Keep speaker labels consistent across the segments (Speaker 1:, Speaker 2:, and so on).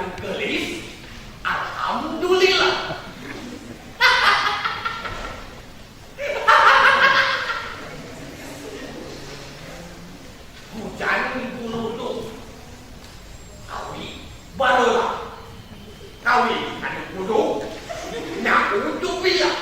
Speaker 1: jeung Geulis, alhamdulillah. Hujan guludug, kawi bareula, kawin kanu buduk, naudzubillah.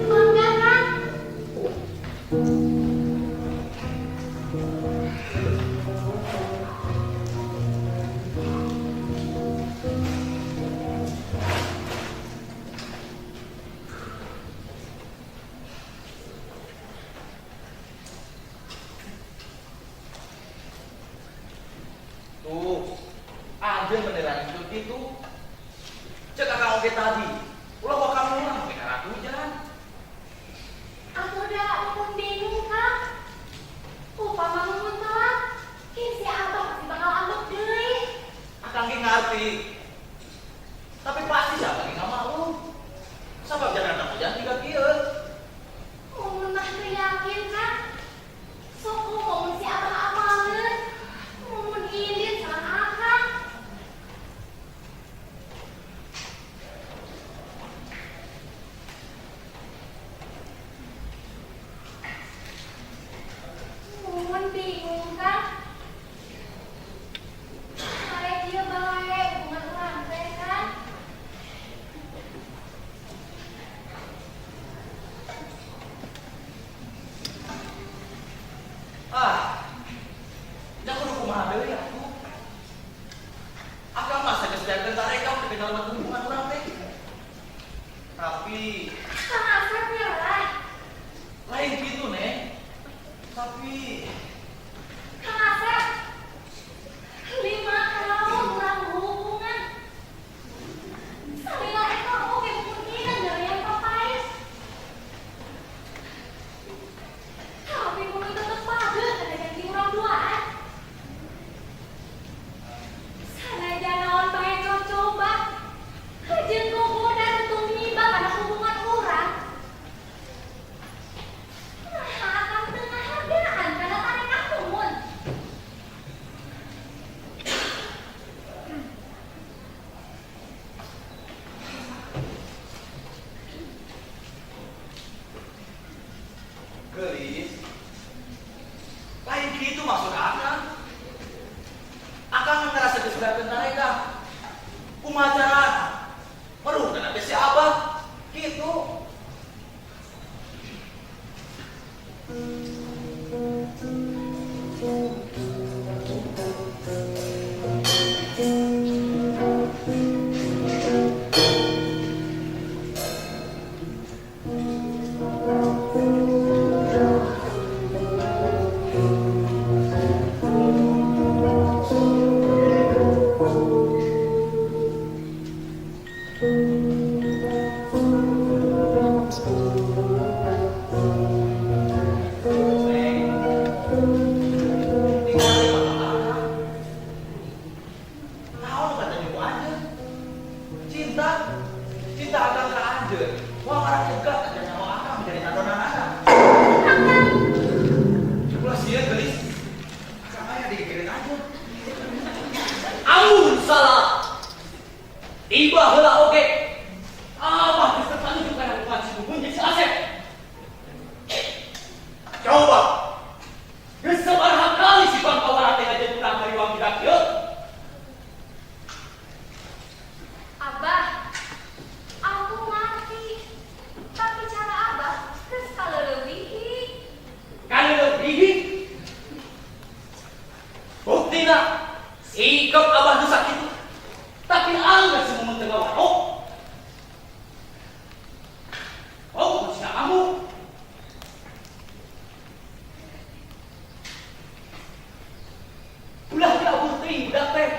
Speaker 2: Mangga, Kang.
Speaker 3: Tuh, anjeun beneran itu gitu. Cek akang oge tadi. Ulah waka mulang we karena hujan.
Speaker 2: Aku udah pun bingung, Kang. Upama Mumun telat, si Abah pasti bakal ambek deui.
Speaker 3: Akang ge ngarti. Tapi pasti siapa ge nggak malu. Sabab jangan hujan tiga kieu.
Speaker 2: Mumun mah teu yakin, Kang. Sok mun si Abah apaleun. Mumun indit sama Akang. Mumun bingung, Kang. Karek ieu bae hubungan urang teh, kan.
Speaker 3: Ah, nya kudu kumaha deui atuh. Akang mah sageus beakeun tarekah teu nyalamet hubungan urang teh. Tapi
Speaker 2: Kang Asep nyerah.
Speaker 3: Lain gitu, Neng. Tapi
Speaker 2: Kang Asep, 5 tahun urang hubungan. Salila eta oge mungkinan dari yang papais. Tapi Mumun tetep pageuh kana janji urang duaan. Sanajan naon bae coba, jeung gogoda nu tumiba kana hubungan urang. Nah, akang teu ngahargaan kana tarekah Mumun.
Speaker 3: Geulis. Lain gitu maksud akang. Akang ngerasa geus beakeun tarekah. Kumaha carana? Meruhkeun teh si Abah. Gitu. Neng, tinggal mata akang. Naon katanya ku anjeun? Cinta, cinta akang ka anjeun. Moal ngarah cegat aja nyawa akang menjadi tadonanana. Ulah sieun, Geulis. Akang aya digigireun anjeun.
Speaker 1: Amun salah.
Speaker 3: Tiba heula oge. Abah geus terpanuju kana hubungan si Mumun jeung si Asep.
Speaker 1: Coba.
Speaker 3: Geus sabaraha kali si Bangkawara teh ngajeun urang kariwang budak ieu.
Speaker 2: Abah, aku ngerti. Tapi cara Abah geus kaleulewihi.
Speaker 3: Kaleulewihi? Buktina sikap Abah nu sakitu. Tapi anggar si Mumun teu ngawarok. Oh, si kamu. Ulah diabuh teuing budak teh.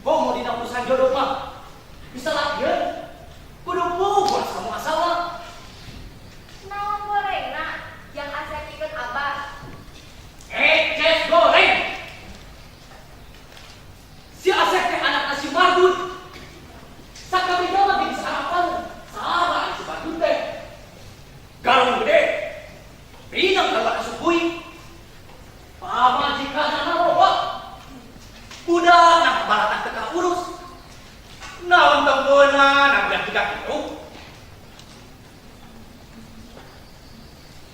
Speaker 3: Komo dina urusan jodoh mah. Bisa latihan. Kudu puguh kamu asalna.
Speaker 2: Naon gorengna yang Asep pikeun Abah?
Speaker 3: Eces goreng. Si Asep teh anak si Mardut. Sakabehna mah geus harapan. Saha si Mardut teh? Garong gede. Pinang ka asup kuing. Pamajikanana loba. Budak nak baratak teu kaurus. Naon teu meunang nak budak jiga kitu.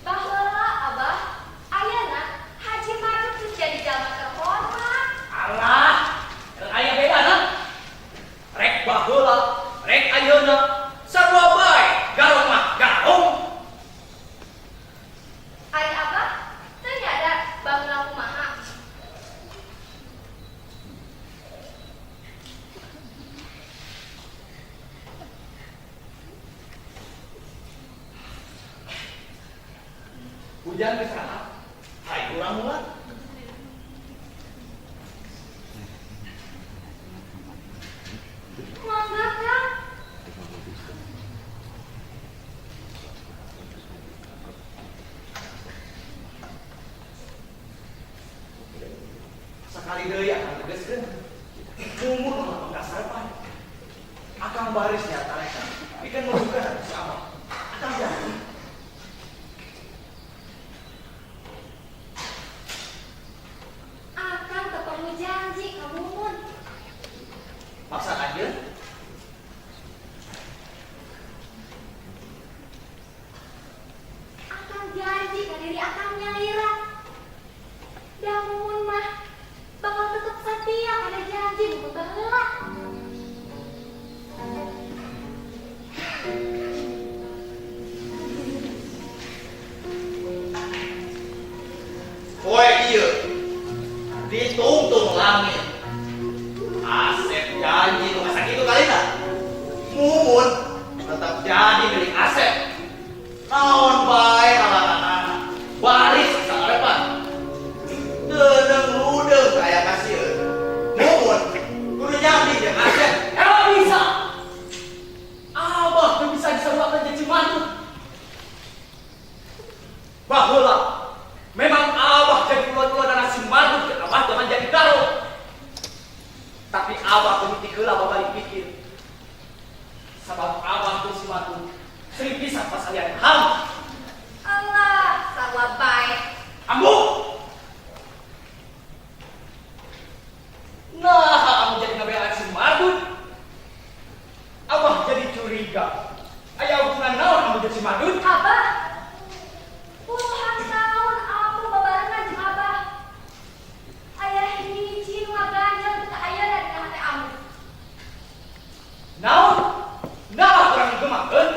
Speaker 2: Baheula Abah, ayeuna Haji Mardut geus jadi jalma terhormat.
Speaker 3: Alah, teu aya bedana. Rek baheula, rek ayeuna, sarua bae, garong mah garong.
Speaker 2: Ari Abah teu nyadar baheula kumaha.
Speaker 3: Hujan geus rana, hayu urang ulah.
Speaker 2: Mangga Kang.
Speaker 3: Sakali deui akang tegaskeun. Mumun mah pangkasarepan. Akang baris nyata reka. Pikeun merugikan si Abah. Akang janji.
Speaker 2: Akang teu perlu janji ka Mumun.
Speaker 3: Maksa anjeun.
Speaker 2: Akang janji ka diri akang nyalira. Da Mumun mah bakal tetep setia kana janji Mumun baheula.
Speaker 1: Poe ieu ditungtung langit. Asep janji nu sakitu kalina. Mumun tetap jadi milik Asep. Naon bae halanganana.
Speaker 3: Baris sakarepan.
Speaker 1: Deudeng ludeung aya kasieun. Mumun kudu nyambi jeung Asep.
Speaker 3: Emang bisa. Abah teu bisa disaruakeun jeung si Mardut. Baheula memang Abah jadi ulah-ulah si Mardut ke Abah zaman jadi garong. Tapi Abah teu miti heula babalik pikir. Sabab Abah teu si Mardut sering pisan pasalian ham.
Speaker 2: Allah, sarua bae.
Speaker 3: Ambu. Nah, kamu jadi ngabelaan si Mardut. Abah jadi curiga. Aya hubungan naon kamu jeung si Mardut?
Speaker 2: Abah, puluhan tahun aku bebarengan jeung Abah. Aya hiji nu ngaganjel teu ayeuna dina hate ambu.
Speaker 3: Naon? Nah, kurang gemakeun.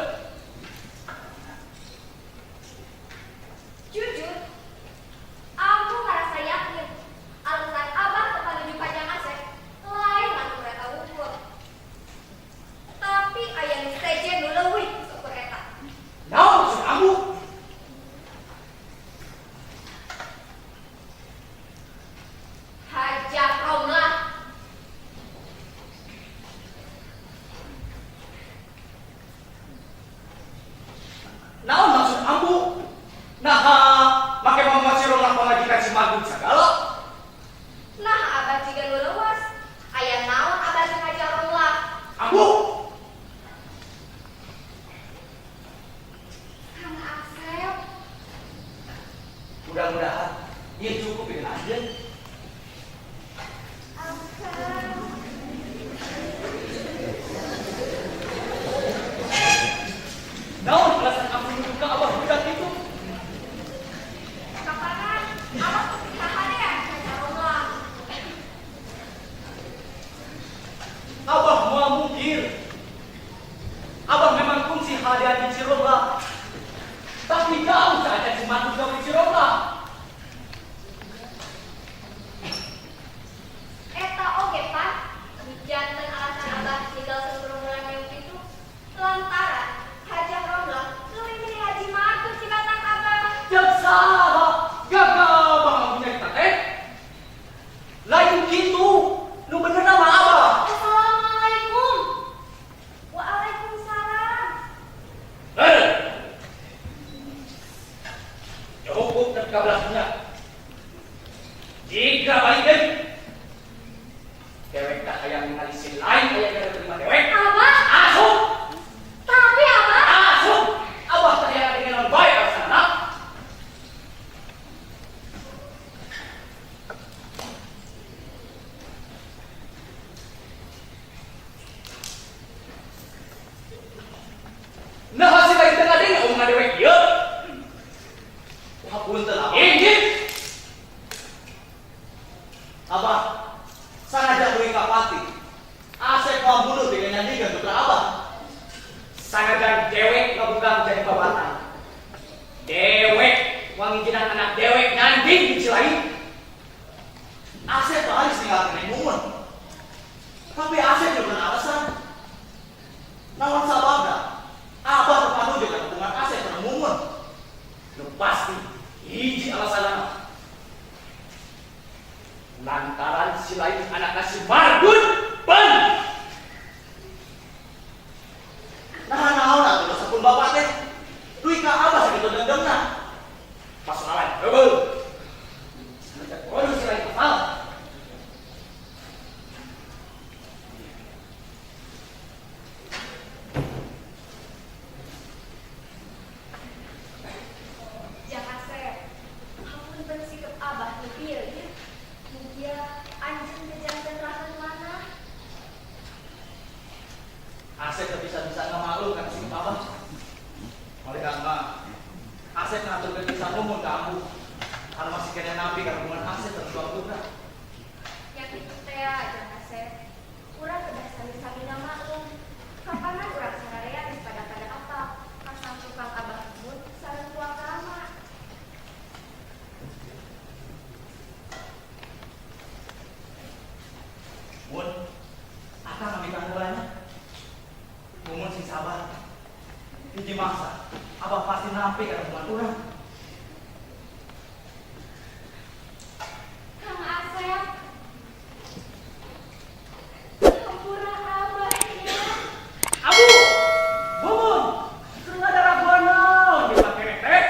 Speaker 2: Jujur, aku ngerasa yakin alasan Abah teu panuju ka Jang Asep lain lantur eta wungkul. Tapi aya nu sejen nu leuwih syukur eta.
Speaker 3: Naon maksud ambu?
Speaker 2: Hajah Romlah.
Speaker 3: Naon maksud ambu? Nah, make mama si Romlah pamajikan si Mardut sagala.
Speaker 2: Nah, Abah jiga nu leuwas. Aya naon Abah jeung Hajah Romlah?
Speaker 3: Ambu,
Speaker 2: Kang Asep,
Speaker 3: mudah-mudahan ieu cukup pikeun anjeun.
Speaker 2: Akang.
Speaker 3: mungkir. Abah memang kungsi hadiah di Ciromlah. Tapi jauh saja si Mardut gawe di Ciromlah.
Speaker 2: Eta oge pan, janten alasan Abah ninggalkeun kerumunan meuk itu lantaran Hajah Romlah leuwih milih Haji Mardut tibatan Abah.
Speaker 3: Ceuk saha gagabah punya kita teh. Lain kitu, nu bener mah Abah.
Speaker 2: Assalamualaikum. Waalaikumsalam.
Speaker 3: Eh. Cukup dan kabelasnya. Jika balik deui. Dewek tak hayang ningali si lain aya gara terima dewek.
Speaker 2: Abah,
Speaker 3: Asup,
Speaker 2: tapi Abah.
Speaker 3: Asup. Abah tak hayang dengan baik sana. Nah hasil lain tengah deh, omongan dewek ieu.
Speaker 1: Hapunten Abah.
Speaker 3: Inggit.
Speaker 1: Abah, sanajan dugi ka pati. Asep moal mundur dengan nyandingan putra Abah.
Speaker 3: Sanajan dewek ngabugang jadi babatan. Dewek wangijinan anak dewek nyanding di lain.
Speaker 1: Asep baris ninggalkeun Neng Mumun. Tapi Asep juga alasan. Naon sababna? Abah terpadu dengan hubungan Asep sareng Mumun.
Speaker 3: Nu pasti hiji alasanna. Lantaran si lain anak si Mardut ban.
Speaker 1: Nah, naon atuh dosa pun bapak teh. Duit ka Abah sakitu dendamna.
Speaker 3: Masalah heubeul. Sanajan kudu si lain apal.
Speaker 2: Jang Asep, hapunten sikep Abah nu kieu nya. Mugia anjeun teh janten rahan manah.
Speaker 1: Asep teu bisa-bisa ngamaklum kana sikap Abah. Oleh karena Asep ngaturkeun kisah Mumun ka Ambu. Anu masih keneh nampi kana hubungan Asep sareng suami urang.
Speaker 2: Nya kitu teh Jang Asep. Urang kedah sami-sami ngamaklum. Kapanan urang sararea geus pada-pada apal. Kasang tukang Abah Mumun sareng tuang Rama.
Speaker 1: Mun, akang ngambil heula nya. Mumun sing sabar. Hiji mangsa, Abah pasti nampi kana hubungan urang.
Speaker 2: Kang Asep. Hampura Abah nya.
Speaker 3: Abu, Mumun, keur ada raguan naon di pake teh?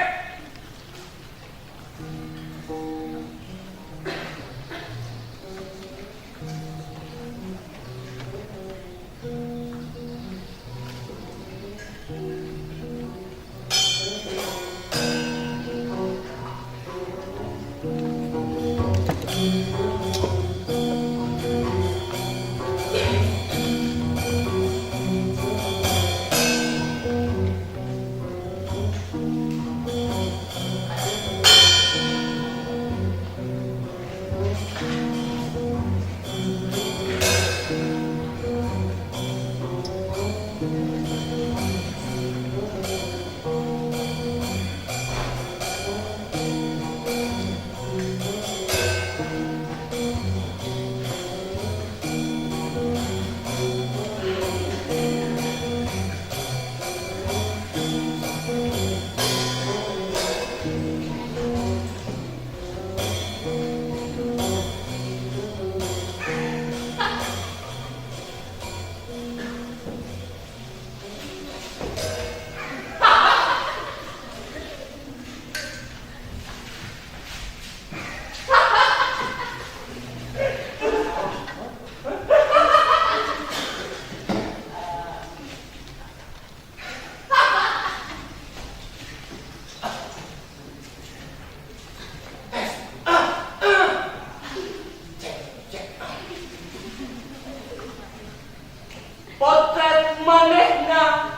Speaker 3: Potret manehna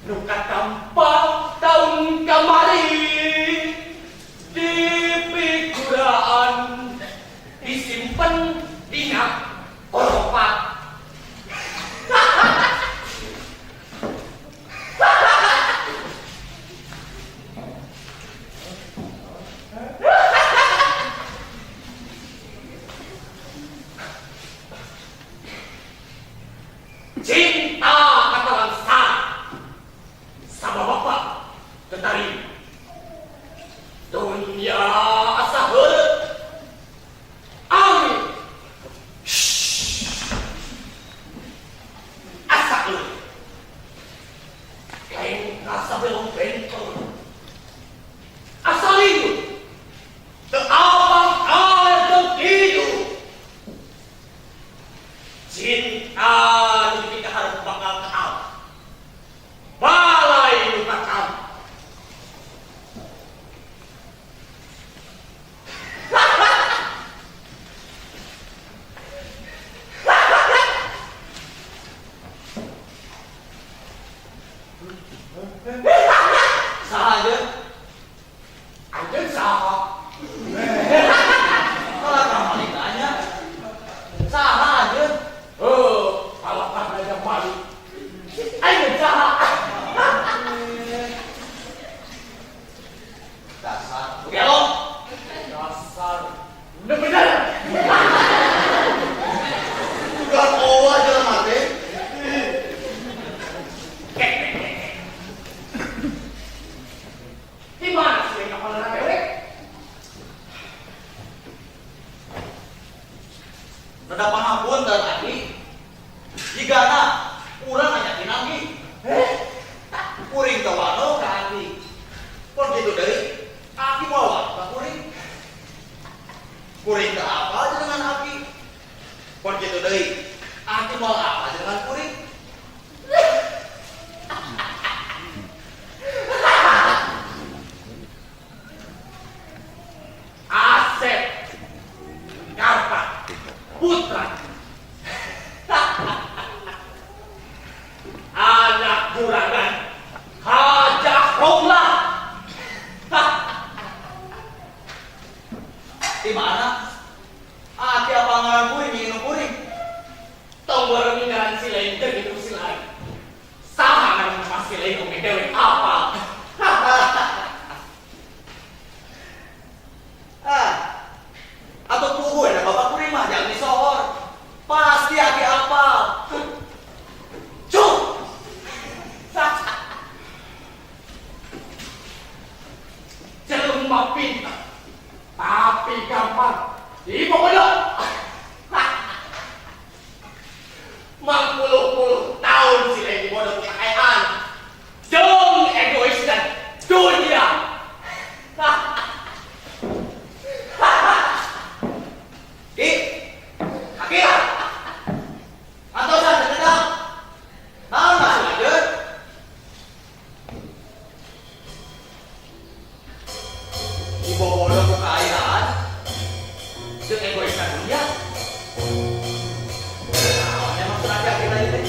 Speaker 3: nu katampal taun kamari di pikuraan disimpen dina koropak.
Speaker 1: Kuring teu apal dengan aki. Pon kitu deui. Aki moal apal dengan kuring.
Speaker 3: Asep Karta Putra. Anak juragan Hajah Romlah.
Speaker 1: Di mana? Aki apa ngaran kuring minum kuring?
Speaker 3: Tong bareng ngaran si lain teh gitu si lain. Saha ngaran si lain oge dewek apa?
Speaker 1: Ah. Atau puguh eta bapak kuring mah jangan disohor. Pasti aki apal. Cuk.
Speaker 3: Jelema pintar, tapi gampang dibodoh. Mangpuluh-puluh tahun si lain dibodoh ku kekayaan. Jeung egois dan dunia.
Speaker 1: Ki. Aki. Antosan sakedap. Naon masuk aja? Dibodoh ku kaayaan.
Speaker 3: Jeung egois dan dunia.
Speaker 1: Naon emang sengaja kita ini?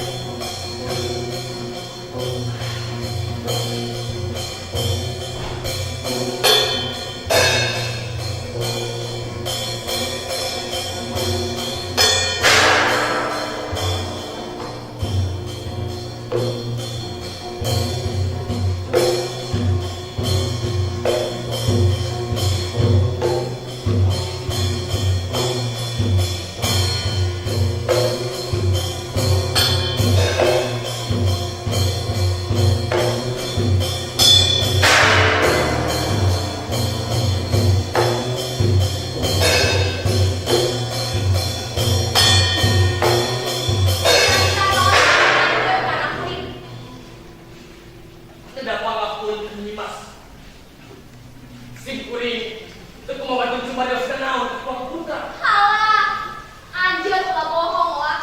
Speaker 2: Carita naon anjeun kana kuring?
Speaker 3: Tidak pangapunten Nyimas. Sim kuring teu kumaha cuma naon ka putra.
Speaker 2: Halah, anjeun ulah bohong lah.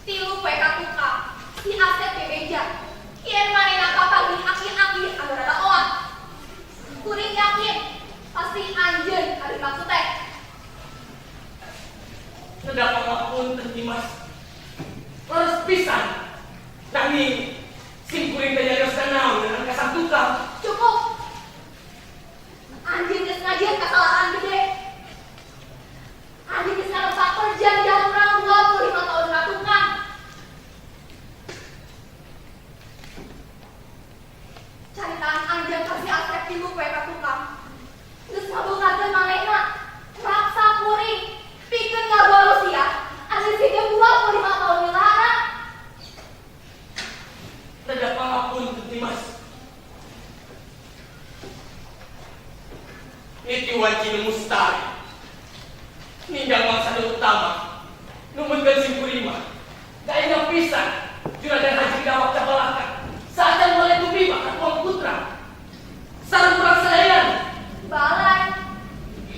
Speaker 2: Tilu poe ka tukang, si Asep bebeja. Yen manehna kapanggih aki-aki anu rada oat. Kuring yakin pasti anjeun anu dimaksud teh.
Speaker 3: Tidak pangapunten Nyimas. Leres pisan. Nanging sim kuring teh nyarios naon dengan kasang tukang.
Speaker 2: Cukup. Anjeun geus ngajieun kasalahan gede. Anjeun geus ngarusak perjanjian urang 25 tahun ka tukang. Caritaan anjeun ka si Asep tilu poe ka tukang. Geus ngabongkarkeun manehna. Maksa kuring pikeun ngaboros sia. Anjeun siga 25 tahun nyelahana.
Speaker 3: Tidak pangapunten Nyimas. Niti wanci nu mustari. Ninggang mangsa nu utama. Numunkeun sim kuring mah. Gaena pisan juragan haji dawak cabalakan. Saacan mulai tumiba ka tuang putra. Sareng urang sadayana.
Speaker 2: Balai.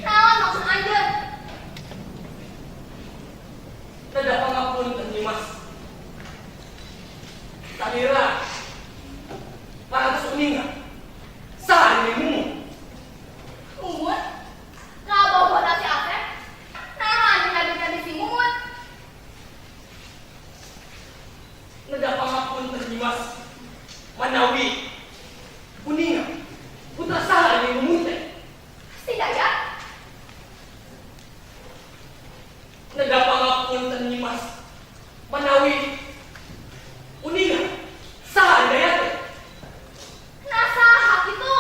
Speaker 2: Naon maksud anjeun?
Speaker 3: Tidak pangapunten Nyimas. Salira parantos uninga. Saha ini mumu?
Speaker 2: Mumun? Ngabogohna si Asep? Naha anjeun ngadu-ngadu si Mumun?
Speaker 3: Neda pangapunten Nyimas. Manawi uninga putra saha ini mumun teh?
Speaker 2: Si Dayat?
Speaker 3: Neda pangapunten Nyimas. Manawi uninga saha Dayat teh?
Speaker 2: Nah saha kitu?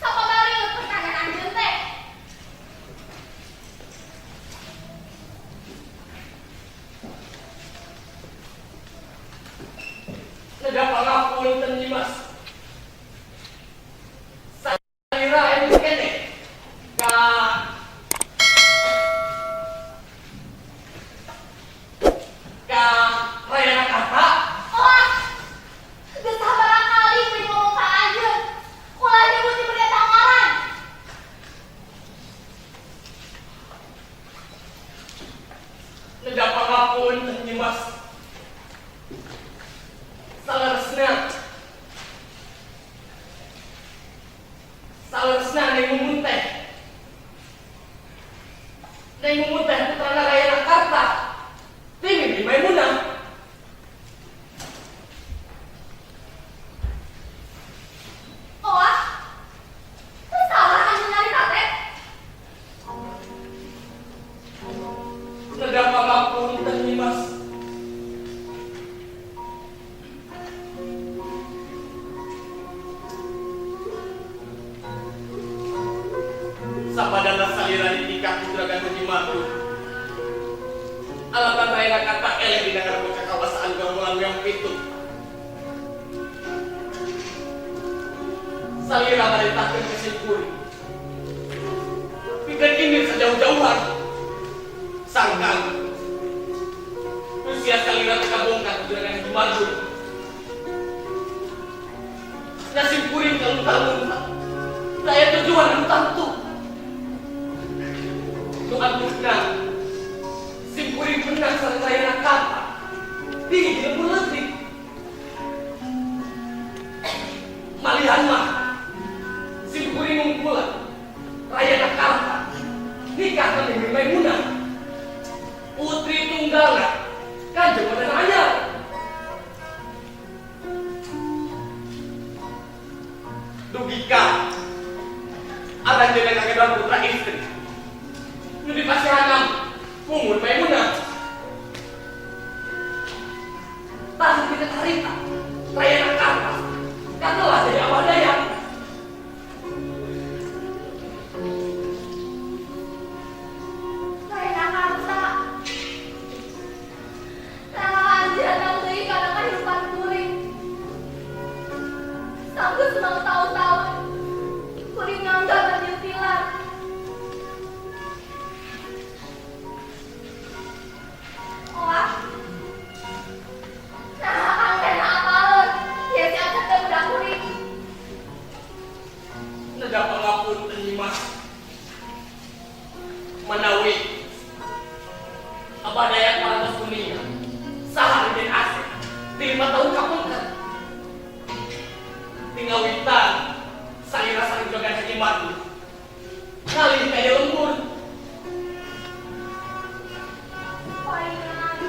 Speaker 2: Sapabaliut pertanyaan anjeun teh?
Speaker 3: Neda pangapunten Nyimas. Nyimas. Saleresna. Saleresna Neng Mumun teh. Neng Mumun teh putrana Rayana Karta. Ti Bibi Maimunah.
Speaker 2: Oa, teu salah anjeun nyarita teh.
Speaker 3: Nedap pangapunten Nyimas. Sapadana salira dinikah ku Juragan Haji Mardun. Alatan Rayana Karta eleh dina ngarebut kakawasaan gamelan yang pitu. Salira marintahkeun ka simkuring. Pikeun indit sajauh-jauhan. Sangkan usia salira teh kabongkar ku Juragan Haji Mardun. Nasib kuring kalunta-lunta. Daya tujuan anu tangtu. Nu antupna sim kuring menang sareng Rayana Karta. Di lembur leutik. Malihan mah sim kuring ngungkulan Rayana Karta nikah ka Bibi Maimunah. Putri tunggalna Kanjeng Madana Anyar. Dugika aranjeunna kagedohan putra istri. Nu dipasihanna Mumun Maimunah. Tah dina carita Rayana Karta katelah jadi Abah Dayat.
Speaker 2: Rayana Karta. Nah, anjeun deui kana kahirupan kuring. Sanggeus mangtaun-taun kuring nganggap anjeun tilar. Oa. Nah, akang teh apaleun ye si Asep teh budak kuring.
Speaker 3: Nedap pangapunten Nyimas. Manawi Abah Dayat parantos kuninga saha Raden Asep ti 5 tahun kapungkur. Tingawitan salira sareng Juragan Haji Mardun. Ngalih ka ieu lembur.
Speaker 2: Palingan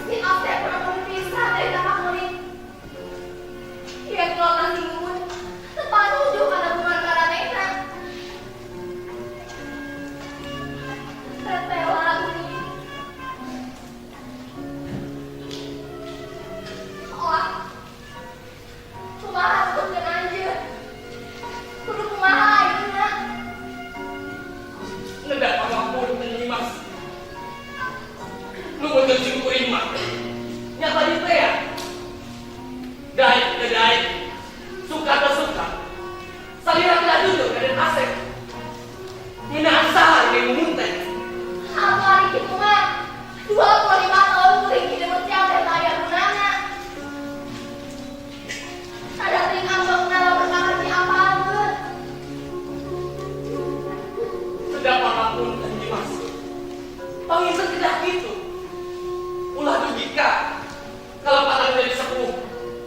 Speaker 2: si Asep pernah pisan dari ka kuring. Yen kalau si Mumun teu panujuh kana hubungan maranehna. Tetela kuring. Oa, kumaha sebutkeun anjeun? Kudu kumaha ayeuna?
Speaker 3: Nedap pangapunten Nyimas. Numutkeun sim kuring mah. Nya tadi teh ya. Daek teu daek, suka teu suka. Salira tidak jujur ka Den Asep. Ngeunaan saha Neng Mumun teh?
Speaker 2: Atuh ari kitu mah 25 tahun kuring hidup teh teh aya gunana. Sada teuing ambekna lamun kaharti apaleun.
Speaker 3: Nedap pangapunten Nyimas. Panginten tidak kitu. Ulah dugika kalepatan jadi sepuh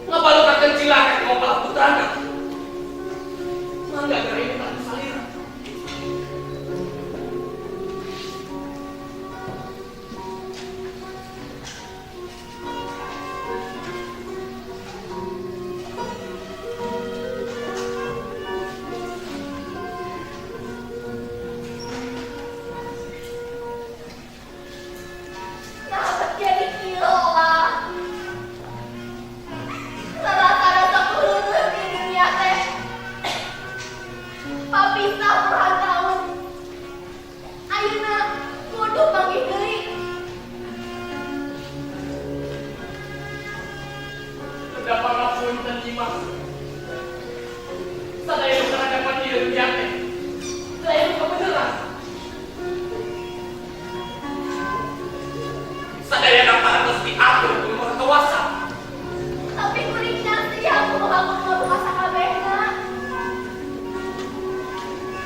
Speaker 3: ngabalukarkeun cilaka ka mempelai putrana. Mangga gara ini tak salira.
Speaker 2: Nah, jadi kieu lah. Rasa-rasa kurunun di dunia teh. Papisah puluhan tahun. Ayeuna kudu panggih deui.
Speaker 3: Nedap pangapunten Nyimas. Sadaya nu karadapan ieu dunia teh. Teu aya nu kabeneran. Sadaya parantos diatur ku Maha Kawasa.
Speaker 2: Tapi kuring can siap kumaha kudu ngabuka sakabehna.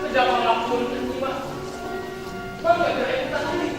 Speaker 3: Nedap pangapunten Nyimas. Mangga gara eta tadi.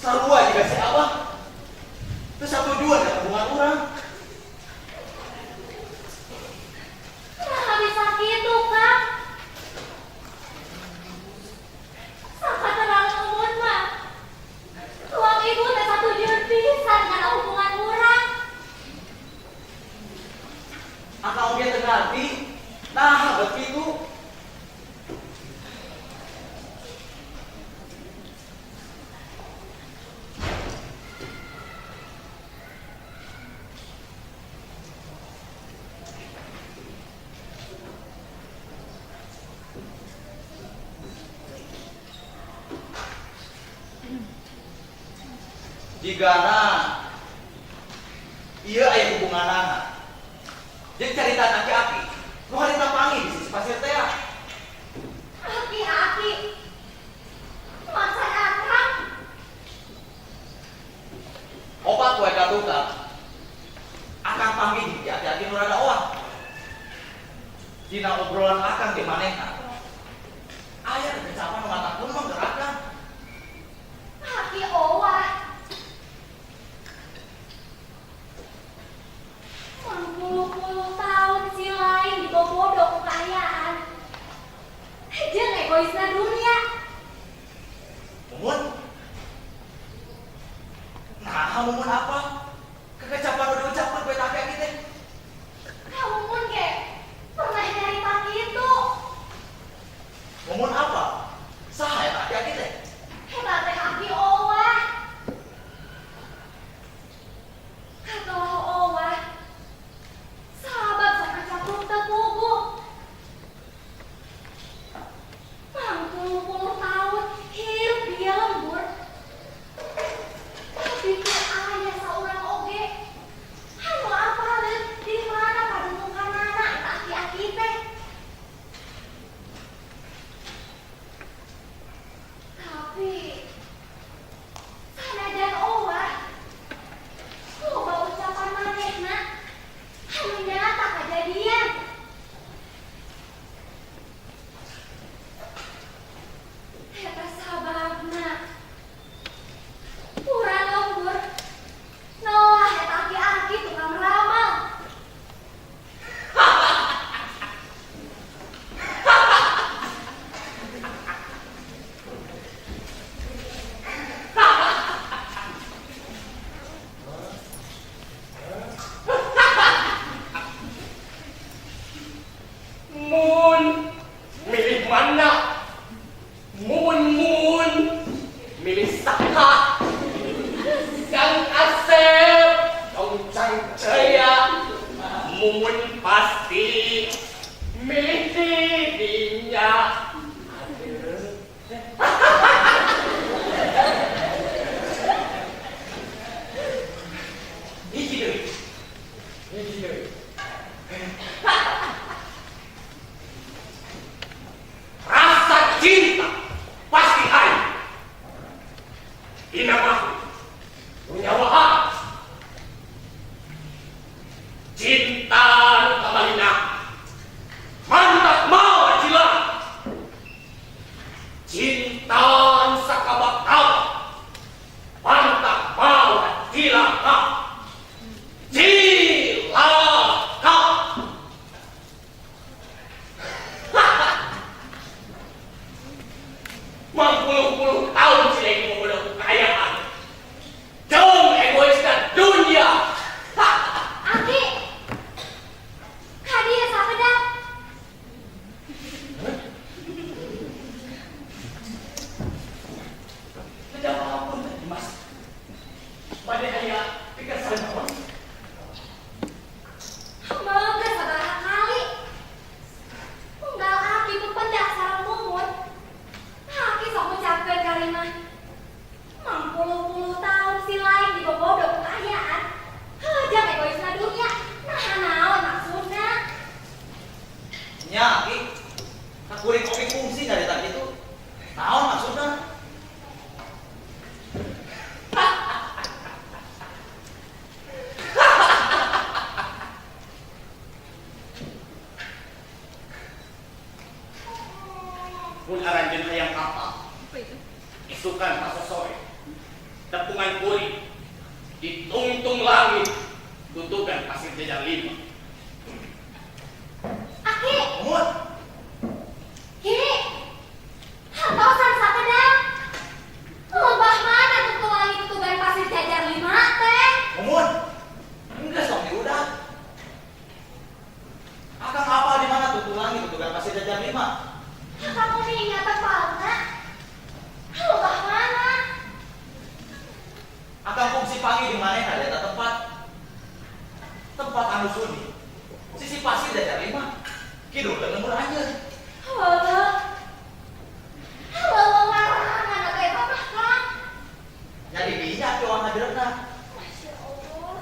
Speaker 1: Sarua juga si Abah. Terus satu dua ada hubungan orang.
Speaker 2: Nah, bisa gitu, Kang. Sakaterang umur mah. Tuang ibu teh satujuan pisan kana hubungan urang.
Speaker 1: Akang oge teu ngarti. Nah, bet kitu. Jigana ieu aya hubunganana. Jadi carita aki-aki, nu harita panggih di sisi pasir teh.
Speaker 2: Aki-aki. Macan akang.
Speaker 1: Opat poe ka tukang. Akang panggih di aki-aki nu rada oah. Dina obrolan akang di manehna. Aya kecapan nu matak kumaha keur akang.
Speaker 2: Aki oah. Mangpuluh-puluh tahun si lain dibobodo ku kaayaan. Jeung egoisna dunia.
Speaker 1: Mumun. Nah, mumun apa? Kekecapan nu diucapkeun ku eta aki-aki teh.
Speaker 2: Kamu ge pernah nyarita kitu.
Speaker 1: Mumun apa? Saha eta aki-aki teh?
Speaker 2: Eta teh aki oah. Katolah oah. Sahabat sakacapruk teu puguh. Mangpuluh-puluh tahun hirup dia lembur. Tapi teu aya saurang oge. Anu apaleun di mana padukukanana eta aki-aki teh. Tapi sanajan oah, loba ucapan manehna anu nyata kajadian. Eta sababna urang lembur nolah eta aki-aki tukang ramal.
Speaker 3: Mun milih mana? Mun mun milih saka. Kang Asep, Tong Cangcaya, Mumun pasti milih dirinya. Aduh.
Speaker 1: Hiji deui.
Speaker 3: Hiji deui. Rasa cinta pasti ada. Dina makhluk nyawa hak. Cinta nu kamalina. Mantap mau cilaka. Cinta nu sakabak-kabak. Mantap mau cilaka. Cilaka. Mangpuluh-puluh tahun si lagi bobodo kekayaan. kuring di tungtung langit tutugan pasir jajar lima.
Speaker 2: Aki,
Speaker 1: Umur,
Speaker 2: Ki, hantosan sakedap. Lebah mana tungtung langit tutugan pasir jajar lima teh?
Speaker 1: umur. Enggak sok diudah. Akang apa di mana tungtung langit tutugan pasir jajar lima?
Speaker 2: Kamu nih ingatan mana? Lebah mana?
Speaker 1: Akang fungsi panggih di mana ada eta tempat. Tempat anu sunyi. Sisi pasir jajar lima. Kidul lembur anjeun.
Speaker 2: Halo. Halo, larangan atau eta mah Kang.
Speaker 1: Jadi dinya ki orang hadirna.
Speaker 2: Masya Allah.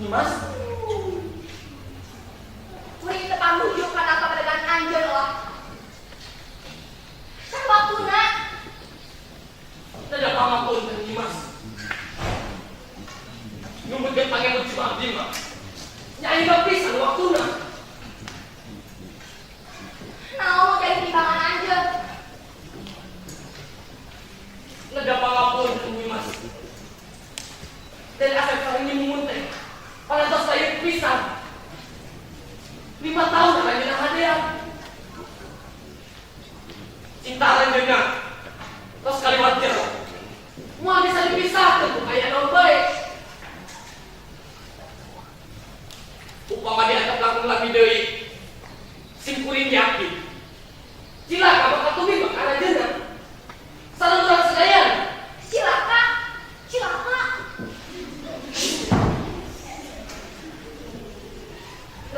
Speaker 3: Nyimas.
Speaker 2: Kuring teu pamujuk kana kabadegan anjeun Wah. Can waktuna.
Speaker 3: Tidak pangapunten Nyimas. Numutkeun pangeran si abdi mah. Nyai mah pisan waktuna.
Speaker 2: Naon jadi timbangan anjeun?
Speaker 3: Neda pangapunten Nyimas. Dan asal kali ini mumun teh. Parantos saya pisan. 5 tahun anjeunna hadean. Cinta anjeunna tos kaliwat jero. Moal bisa dipisahkeun ku aya naon bae. Upama dianggap langkung lami deui, sim kuring yakin. Cilaka bakal tumiba ka anjeunna. Sareng urang sadayana.
Speaker 2: Cilaka, cilaka.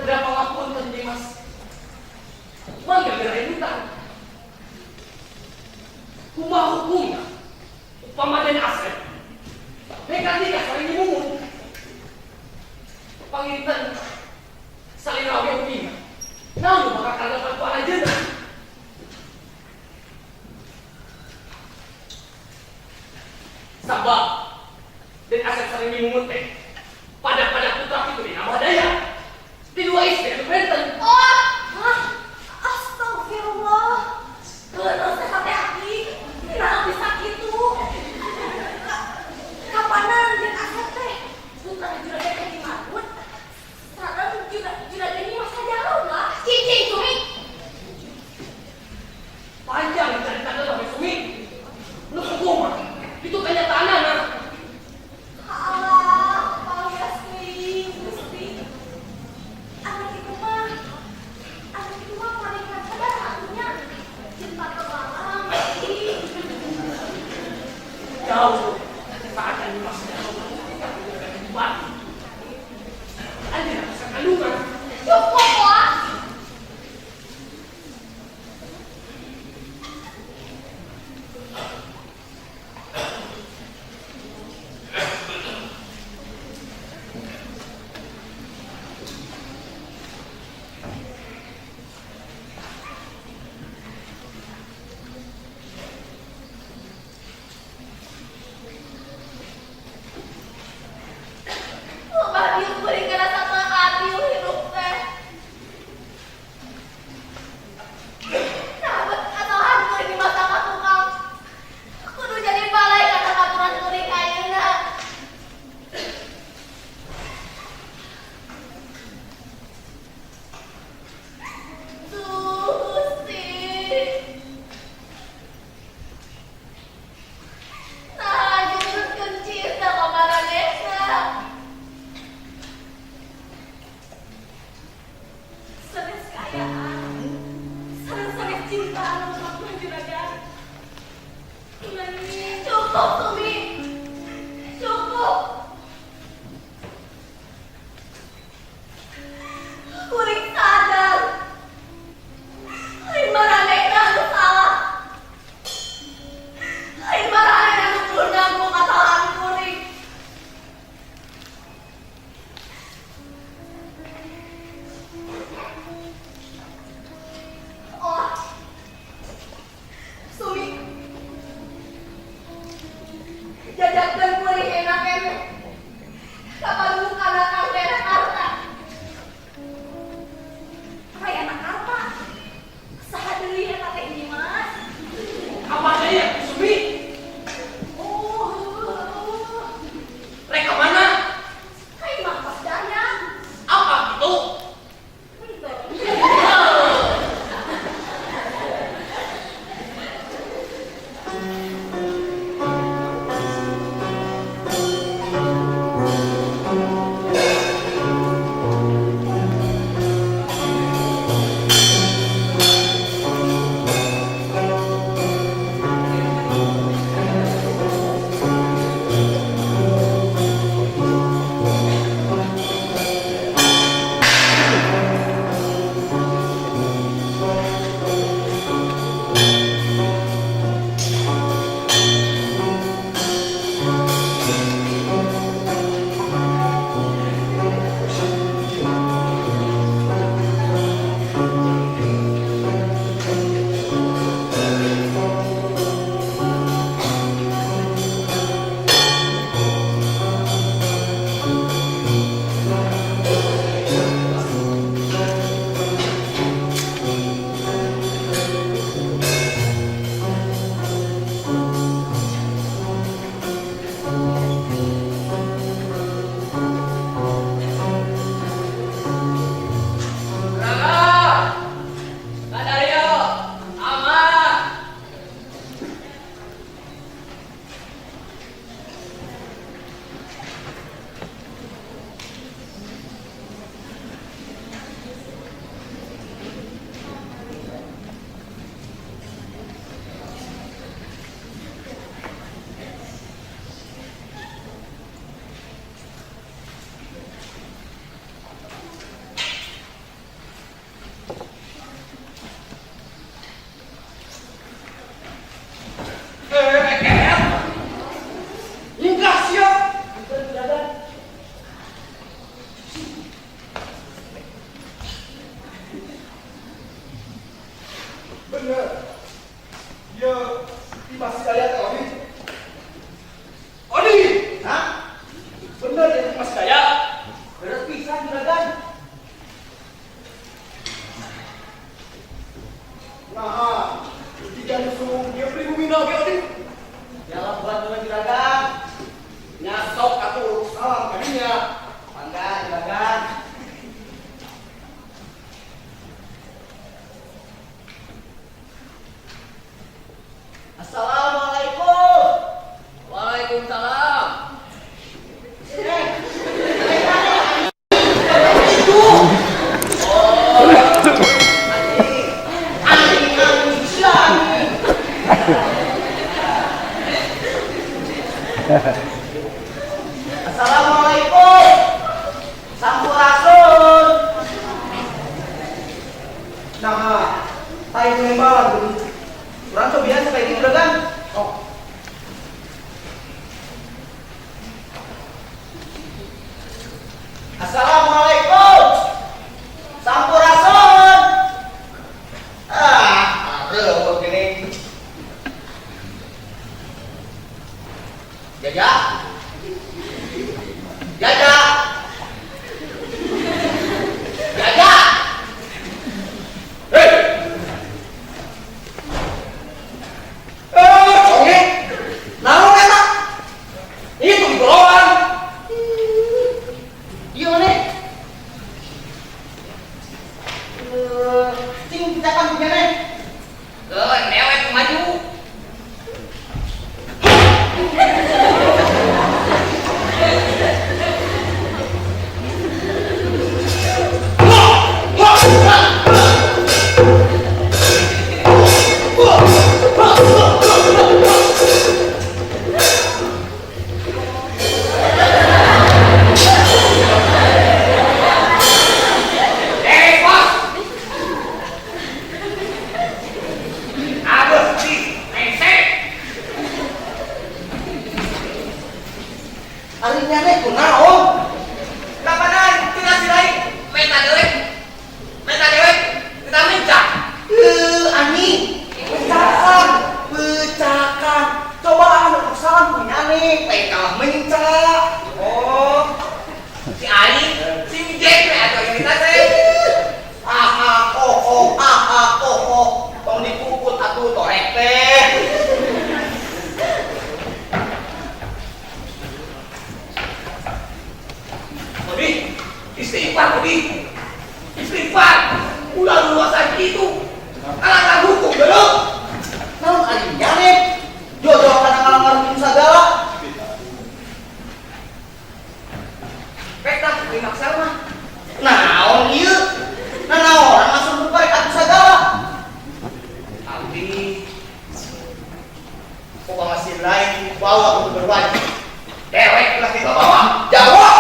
Speaker 3: Reda pangapunten Nyimas. Mangga geura emutan. Kumaha hukumna? Upama den Asep. Nekat nikah sareng Nyi Mumun. Panginten salira oge uninga. Naon nu bakal kalapan ku anjeunna? Sabab den Asep sareng Nyi Mumun teh pada putra kitu dina daya. Di dua istri anu benten.
Speaker 2: Oh, hah? Astagfirullah. Geus teh sate aki. Naon bisa kitu? Kapanan den Asep teh putra juragan Nyi Marbun sareng juragan Nyi Mas jauh lah. Cicing Sumi.
Speaker 3: Panjang carita teh sampai Sumi. Nu kumaha? Itu kenyataanna.
Speaker 2: Allah, palias teuing Gusti. Anak itu mah pernikahan sadar atunya. Cinta terlarang.
Speaker 3: Jauh saatnya Nyimas jauh. Anjeunna bisa kandungan.
Speaker 2: Cukup Wah. Loba dieu kuring ngarasa teu adil hirup teh. Sahabat kesalahan kuring di masa tukang. Kudu jadi balai kana aturan kuring ayeuna. Duh, Gusti. Nah, juruskeun cinta ka maranehna. Sanes kaayaan, sanes cinta anu mah juragan. Cukup, Sumi. Cukup. Kuring sadar. Lain maranehna anu salah. Lain maranehna anu kudu nanggung kasalahan kuring. Oh, Sumi.
Speaker 4: Nah, jika musuh dia pribumi oge Oding.
Speaker 1: Jalan buat dulu juragan.
Speaker 4: Nyasok atuh salam kadinya.
Speaker 1: Mangga juragan. Assalamualaikum.
Speaker 3: Waalaikumsalam.
Speaker 1: Anjing anjing siang. Assalamualaikum. Sampurasun. Nah, tai nembalan gini. Urang tuh biasa kayak gitu kan? Oh. Assalamualaikum. Sampurasun. Ah, reueuh gini. Jaja. Jaja. Jaja.
Speaker 4: Hei. Eh, congek. Naon eta? Itu di golongan.
Speaker 1: Iya mana? Eh, cing kita kan punya nih.
Speaker 3: Keun dewek maju. Eh, bos. Aduh, si brengsek.
Speaker 1: Ari nyane kunaon?
Speaker 3: Kapanan tina si lain meta dewek. Meta dewek kita mencak.
Speaker 1: Eh, anjing. Pecakan, pecakan. Coba anu salam punya nih, lain kalah mencak.
Speaker 3: Oh. Si Aing, si Jack we atuh ini teh.
Speaker 1: Ah ah oh oh ah ah oh oh. Tong dipuput atuh torek teh.
Speaker 3: Odi, istighfar Odi. Istighfar. Ulah luasan gitu. Alah hukum dulu.
Speaker 1: Naon ari nyane? Jodoh kana ngalanggar hukum sagala.
Speaker 3: Pek tah dimaksa mah.
Speaker 1: Naon ieu? Nah naon masuk buka rek atuh sagala.
Speaker 3: Abdi
Speaker 1: Kok masih lain bawa untuk berwajib.
Speaker 3: dewek lah dibawa.
Speaker 1: Jawab.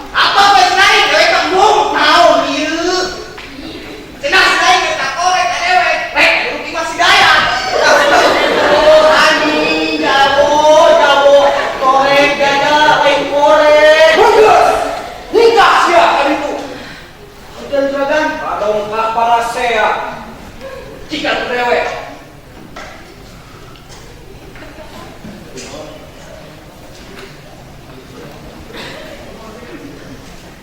Speaker 1: Apa masih lain dewek kembung? Naon ieu?
Speaker 3: Cenah si lain kita korek ka dewek. Rek rugi masih daya.
Speaker 1: Oh, anjing, jago, jago, korek gada, lain korek.
Speaker 4: Bagus. Nikah sia kan itu.
Speaker 1: Udah juragan.
Speaker 4: Padongkak para sea. Jika dewek.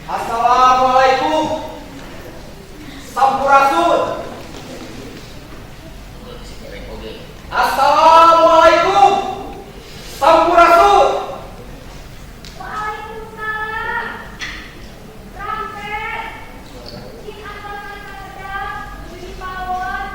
Speaker 4: Assalamualaikum. Sampurasun. Assalamualaikum. Sampurasun.
Speaker 2: Waalaikumsalam. Rampes. Cing antosan sakedap nuju di pawon.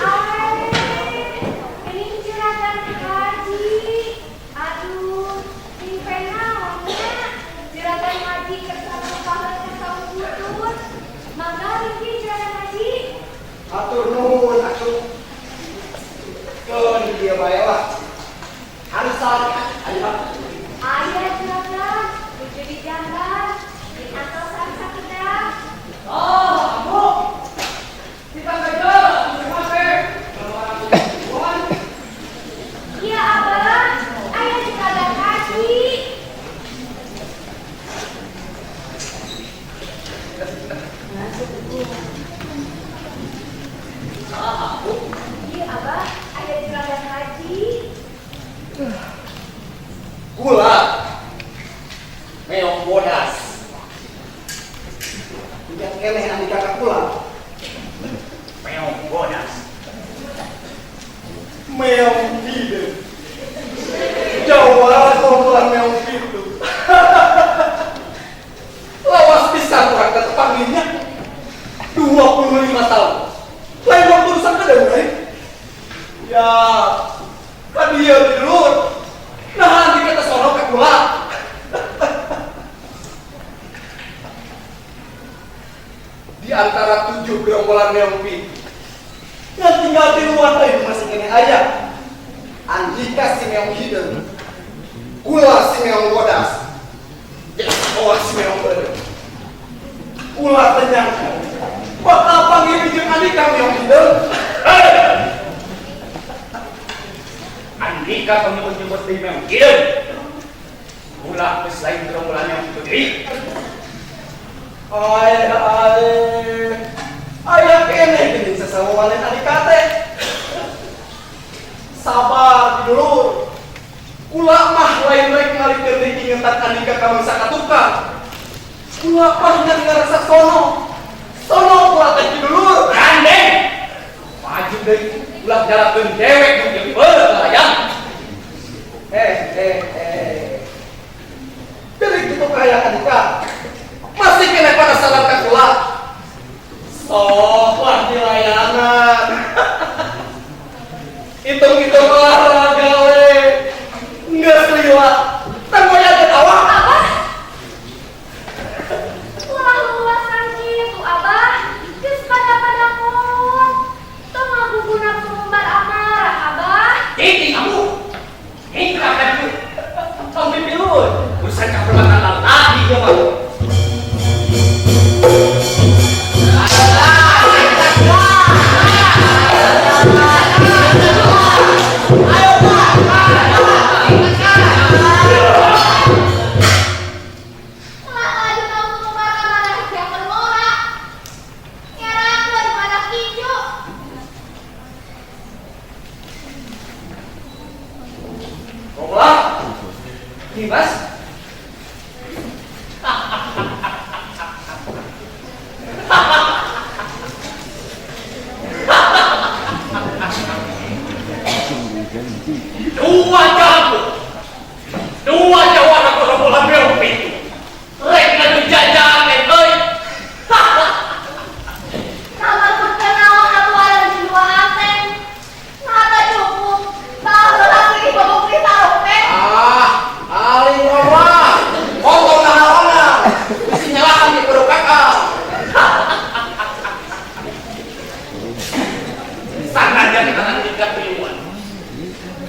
Speaker 2: Ae, ini juragan haji. Aduh, simpen naonnya. Juragan haji kersana pahala kersa butut. Mangga ringki juragan haji.
Speaker 4: Atur nuhun atuh. Keun dia bae lah. Harus salah ayo.
Speaker 2: Aya juragan, nuju di jamban. Di antosan sakedap.
Speaker 4: Oh, aku. Kita saja masih.
Speaker 2: Iya abah, aya juragan haji.
Speaker 3: Ah, aku.
Speaker 2: Iya abah, aya
Speaker 4: Ingat keneh Andika ka kula.
Speaker 3: Meong bodas.
Speaker 4: Meong hideung. Jawara kumpulan meong itu. Lawas pisan urang teh tepanggihnya. 25 tahun. Lain waktu urusan kada euy. Ya, kan dia dulur. Nah, Andika teh sono ka kula. Di antara 7 gerombolan meong pitu, yang tinggal di luar teh masih kene aya. Andika si meong hideung, kula si meong bodas, olah si meong beureum. Kula teh nyangka bakal panggil jeung Andika meong hideung.
Speaker 3: Andika penyebut-nyebut di meong hideung. Kula geus lain gerombolan meong hideung deui.
Speaker 4: Ay, ay, aya keneh geuning sasawalen Andika teh. Sabar dulur. Kula mah lain rek ngalikeun deui ingetan Andika ka bangsa katukang. Kula mah ngan ngarasa sono. Sono kula teh dulur.
Speaker 3: Gandeng. Maju deui ulah jalakeun dewek nu jeung beureum layang.
Speaker 4: Eh. Jadi kitu kahayang Andika. Masih kena penasaran ka kula. Sok lah di layanan. Hitung-hitung olahraga we. Geus lila. Tang moyakeun awak.
Speaker 2: Abah. Ulah luasan kitu Abah. Geus pada-pada kolot. Tong ngaguguna sumbar amarah Abah.
Speaker 3: Cicing kamu. Hingga kan tong pipilun. Urusan kahormatan lalaki ieu mah.
Speaker 2: Ulah laju nafsu ngumbar amarah jangan ngora. Ngerakeun pada kinju.
Speaker 3: Romlah. Dimas. Dua jago. Dua jawara gerombolan meong pitu. Rek ngadu jajan euy.
Speaker 2: Kamar kenaon atuh ada di dua Asep. Nah teu cukup. Baheula lagi bobok di sarope.
Speaker 4: Ah, aling Romlah. Potong nahaona. Bisi nyalahan di perut kakak.
Speaker 3: Sanajan kana tiga tiluan.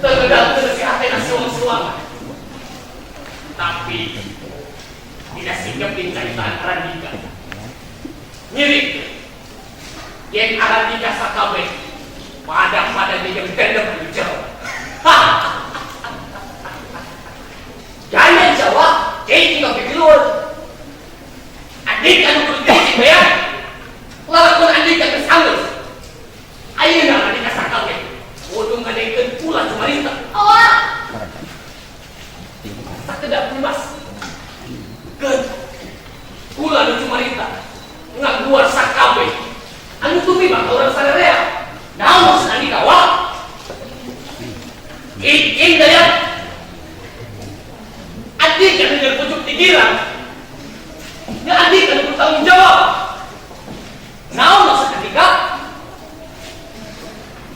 Speaker 3: Tegedang si hatena suang-suangan. Tapi tidak sikap di caritaan Arandika. Nyirik yen Arandika sakabeh pada dia yang dendam di jauh. Jangan jawab, cicing kau pipiluan. Andika nu kudu cicing bayar. Lalakon Andika geus halus. Ayeuna Andika sakabeh kudu ngadengkeun kula cumarita.
Speaker 2: Olah.
Speaker 3: Sakedap Dimas. Keun. Kula nu cumarita ngaguar sakabeh. Anu tumiba ka urang sarerea. Naon maksud Andika wa? Cicing daya. Andika nu jeung pucuk digilang. Nya Andika nu kudu tanggung jawab. Naon maksud Andika?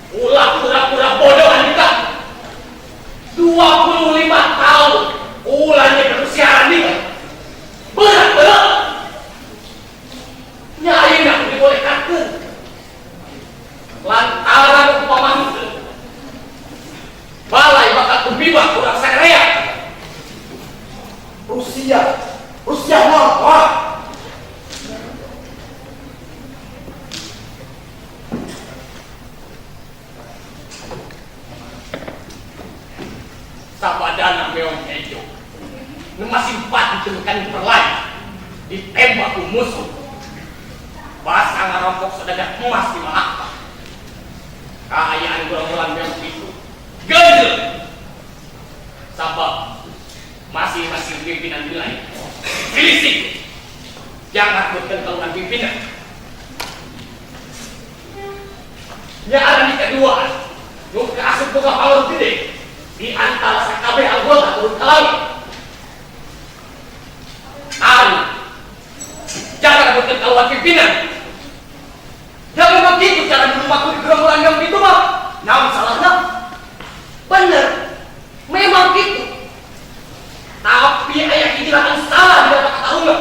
Speaker 3: Ulah pura-pura bodoh Andika. 25 tahun ulahnya berusia Andika. Berat-berat. Nya ayeuna dibolehkeun. Lantaran upama henteu. Balai bakal tumiba urang sarerea.
Speaker 4: Rusia. Rusia mah wah.
Speaker 3: Sabadana meong hejo. Nu masih empat ditemukan perlain. Ditembak ku musuh. Basa ngarampok saudagar emas di Malaka. Kaayaan gerombolan meong itu ganjel. Sabab masing-masing pimpinan wilayah filistik. Jangan bertentangan pimpinan. Nya Arandika duaan, nu kaasup boga power gede di antara sakabeh anggota turun ka langit. Ari, jangan bertentangan pimpinan. Jangan begitu cara melumaku di gerombolan yang itu mah. Naon salahna?
Speaker 1: Bener, memang gitu.
Speaker 3: Tapi ayah ini salah di dalam kata.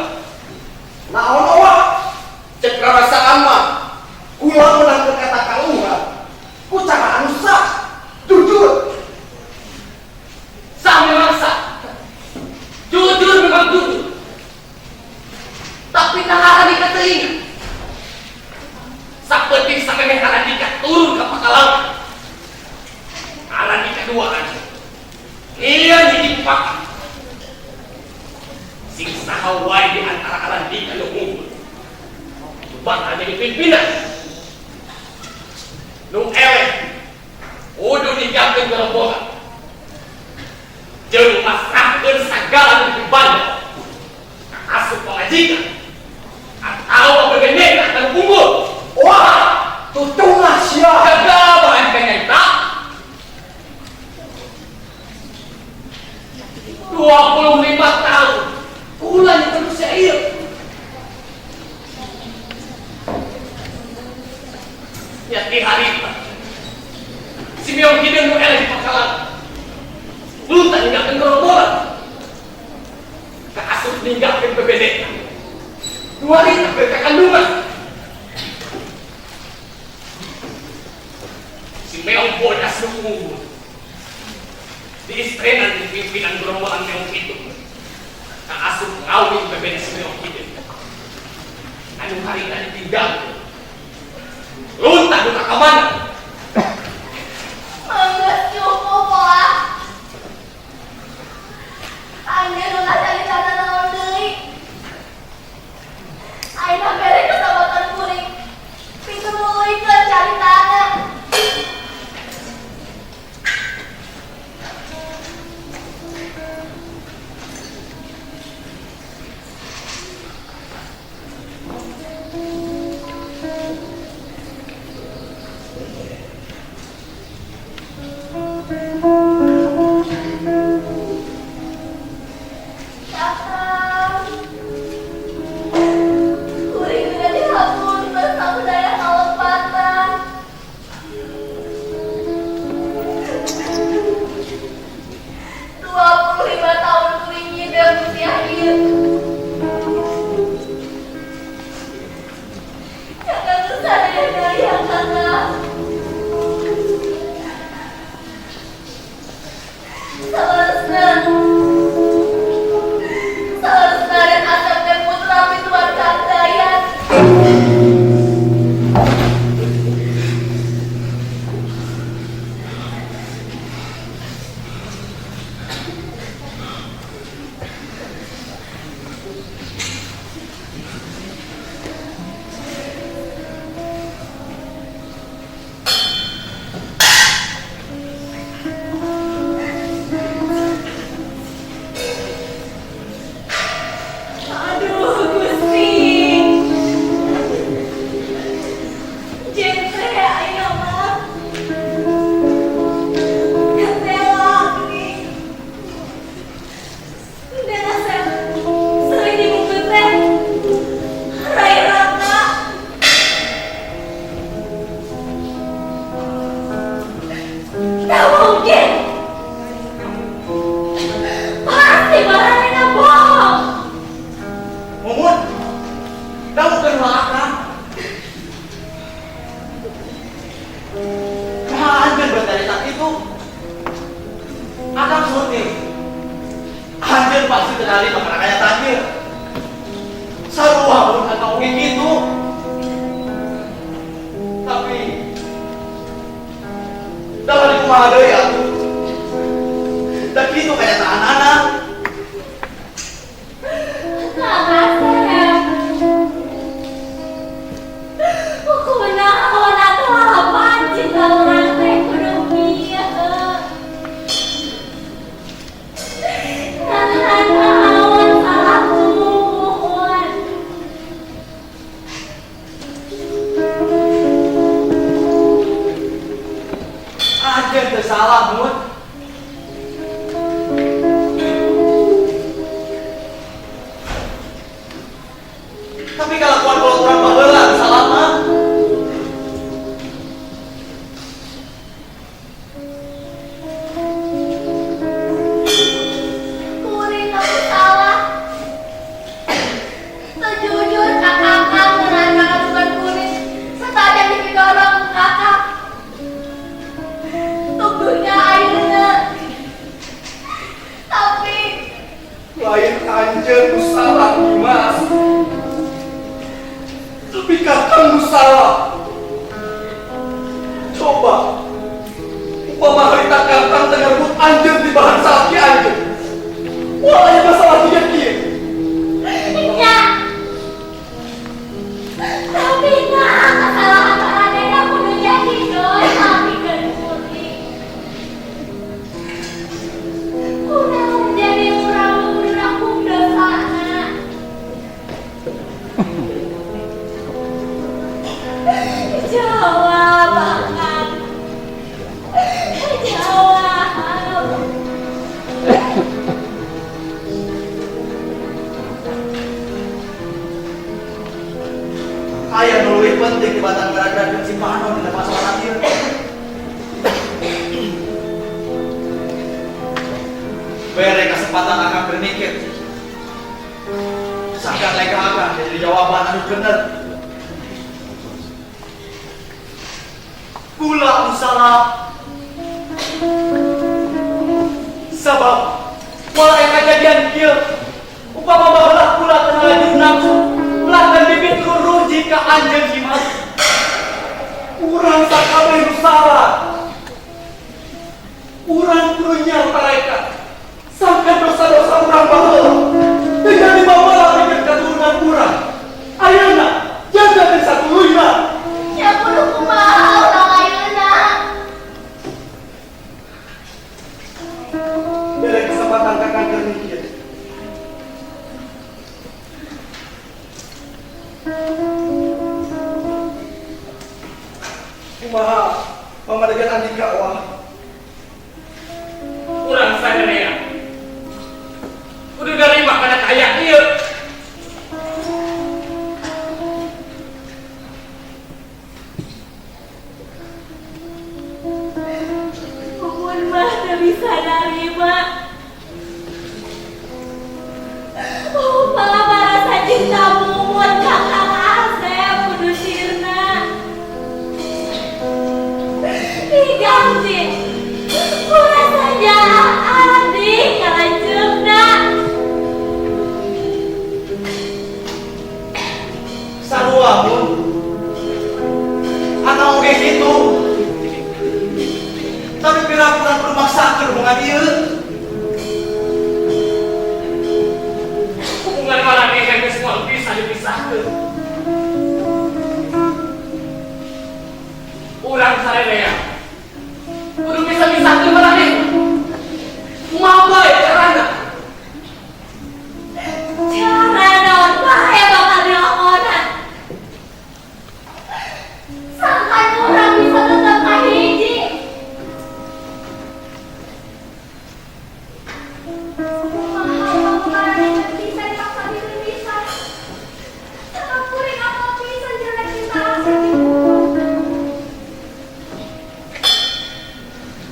Speaker 4: Naon owa? Cek rarasaan mah. Kula menang kata kaluhan. Ku cara anu sah, jujur.
Speaker 3: Sah memang sah. Jujur memang jujur.
Speaker 1: Tapi nah Arandika teuing.
Speaker 3: Sapenting samemeh Arandika turun ke pakalangan. Arandika duaan. Iya jadi pakat. Sing saha wae di antara Arandika nu unggul. Bakal jadi pimpinan. Nu eleh kudu ninggalkeun gerombolan. Jeung pasrahkeun sagala nu dibanda. Asup pamajikan atawa begenena anu unggul.
Speaker 4: Wah, tutungah sia.
Speaker 3: Gagal bahan kanyata. 25 tahun kula nyetel usia ieu. Ya di harita si Meong Hideung nu eleh di pakalan. Luntah ninggalkeun gerombolan. Kaasup ninggalkeun bebedena. Dua harita keur kakandungan. Si Meong bodas nu unggul. Diistrenan di pimpinan gerombolan Meong itu. Kaasup ngawin bebedena si Meong Hideung. Anu harita ditinggalkeun. Luntah duka ka mana?
Speaker 2: Mangga cukup lah. Anjeun ulah caritana naon deui. Ayeuna bere kesempatan kuring. Pitunuluykeun caritana. Nah,
Speaker 1: teu salah, Mun. Tapi kalakuan kolot urang baheula teu salah mah.
Speaker 2: Kuring aku salah. Sejujur kakak ngeunaan kandungan kuring setajan dipidorong ku kakak. Tuk dunya ayeuna. Tapi
Speaker 4: Lain anjeun nu salah, Dimas. Tapi kakang nu salah. Coba, upama harita kakang teu ngarebut anjeun ti bahan salaki anjeun. Moal aya masalah jiga kieu.
Speaker 2: Nya. Tapi nah kesalahan maranehna kudu jadi dosa pikeun kuring. Kunaon jadi urang nu kudu nanggung dosana. Jawab, Akang. Jawab.
Speaker 1: Aya nu leuwih penting tibatan gara-gara si Panon dina masalah ieu. Bere kesempatan akang bermikir. Sangkan leka akang jadi jawaban anu bener.
Speaker 3: Kula nu salah. Sabab moal aya kajadian kieu. Upama baheula kula teu ngalaju nafsu, ulah bibit ruruji ka anjeun Dimas.
Speaker 4: Urang sakabeh nu salah. Urang kudu nyaritarekan. Sangkan dosa-dosa urang baheula teu jadi babala pikeun katurunan urang. Ayeuna jaga teh satuluyna.
Speaker 2: Ya kudu kumaha urang ayeuna.
Speaker 4: Bere kesempatan kakang keur mikir. Kumaha pamadegan Andika wah?
Speaker 3: Urang sarerea. Kudu narima kana kaayaan ieu.
Speaker 2: Mumun mah teu bisa narima. Upama rasa cinta Mumun ka Kang Asep kudu sirna. Diganti ku rasa nyaah adi ka lanceukna.
Speaker 1: Sarua, Mun. Akang oge kitu. Tapi piraku urang kudu maksakeun hubungan ieu.
Speaker 3: Hubungan maraneh geus moal bisa dipisahkeun. Urang sarerea. Kudu bisa misahkeun maraneh. Kumaha bae carana?
Speaker 2: Cara naon bae bakal dilakonan. Sangkan urang bisa tetep kahiji. Kumaha lamun maraneh teu bisa dipaksa bikin pisah. Sebab kuring apal pisan jelek cinta Asep di Mumun.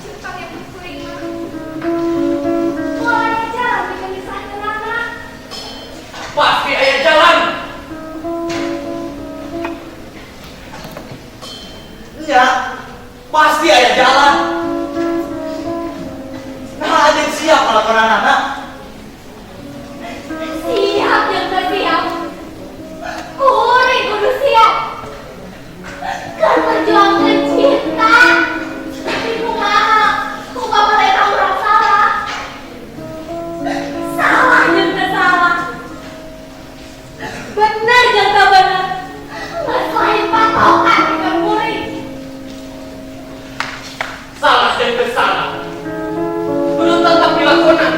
Speaker 2: Ceuk pangeput kuring mah. Moal aya jalan pikeun misahkeunana.
Speaker 3: Pasti aya jalan.
Speaker 1: Nya, pasti aya jalan. Nah, anjeun siap ngalakonanana.
Speaker 2: Siap jeung teu siap. Kuring kudu siap. Keur perjuangkeun cinta. Tapi kumaha? Kumaha mereka urang salah. Salah jeung teu salah. Bener jeung teu bener. Geus lain patokan pikeun kuring.
Speaker 3: Salah dan bersalah. Kudu tetap dilakonan.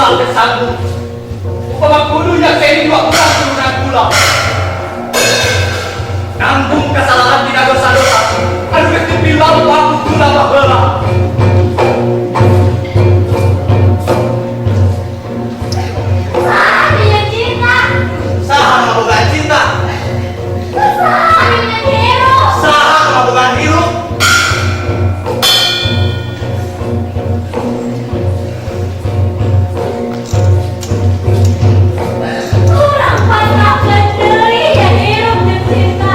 Speaker 3: Kula teu sanggup. Upama kudu nyakseni dua urang turunan kula. Nanggung kesalahan dina dosa-dosa anu geus dipilalu ku aku kula baheula.
Speaker 2: Saha nya cinta?
Speaker 1: Saha ngabogaan cinta?
Speaker 2: Saha nya hirup?
Speaker 1: Saha ngabogaan hirup?
Speaker 2: Urang pasrahkeun deui ya hirup jeung cinta.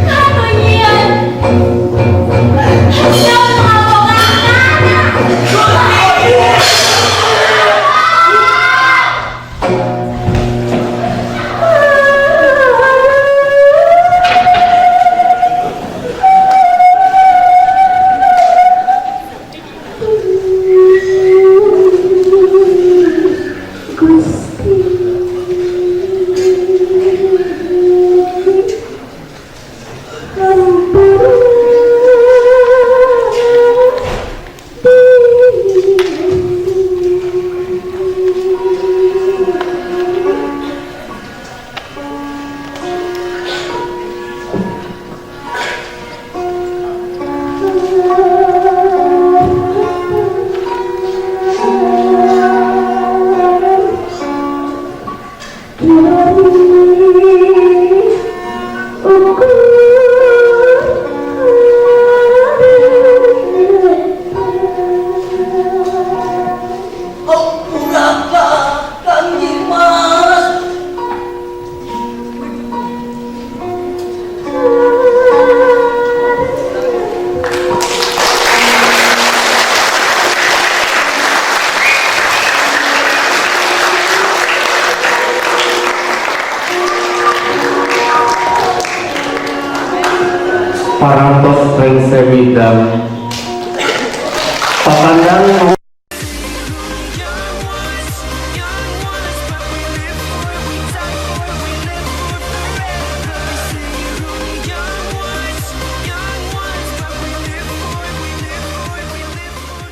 Speaker 2: Kanu nyieun jeung ngabogaanana.
Speaker 1: Ampura Kang Dimas.
Speaker 5: Parantos rengse midang.